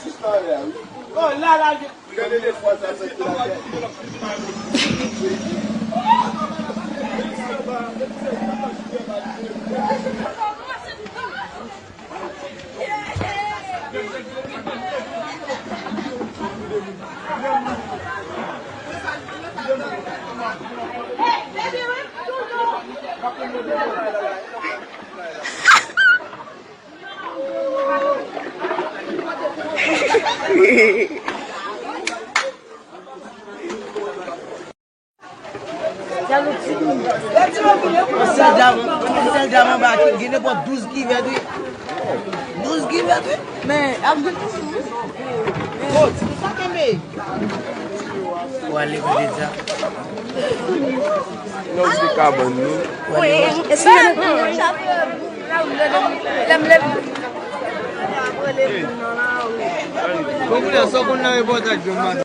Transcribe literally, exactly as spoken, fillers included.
Yon sèl dam, yon sèl dam anba ki gen nenpòt douz kivèt, wi. Douz kivèt, wi. Men, ap gen toujou, wi. Bon, sa kenbe. Ou ale kote sa. Non, se kabann nou. Ou ale kote. Wi, e sa. Lè m leve. Bon, kounye a, sa w konn nan repòtaj yo, man.